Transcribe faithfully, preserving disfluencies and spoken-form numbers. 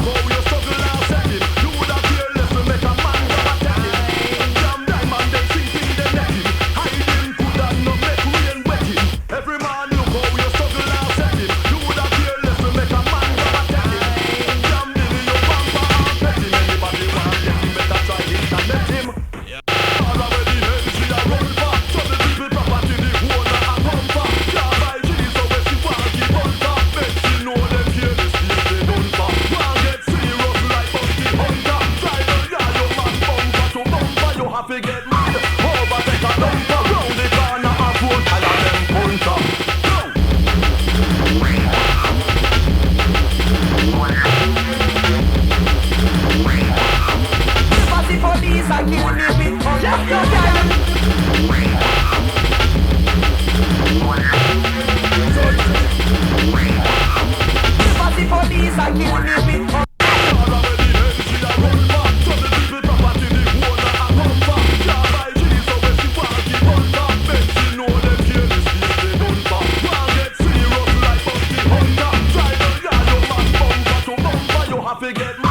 How you struggle and set him. You woulda care less to make a man grab a take him. Damn diamond dem sink in the net him. Hide him coulda no make rain wet him. Every man look how you struggle and set him. You woulda care less to make a man grab a take him. Damn Billy, you pamper and pet him. Anybody want get him, better try internet him. All a weh di N G a run for, so di people property di owner a come for. Can't buy G, so weh she want give bun for. Bet she know dem careless people dem done for. Want get serious like bounty hunter. Drive a yah, yuh man bumper to bumper, yuh haffi get mad. Overtake a dumper, round di corner a four, all a dem punter. Go! Never see police a kill me with gun. Never see police a kill me with gun. Haffi get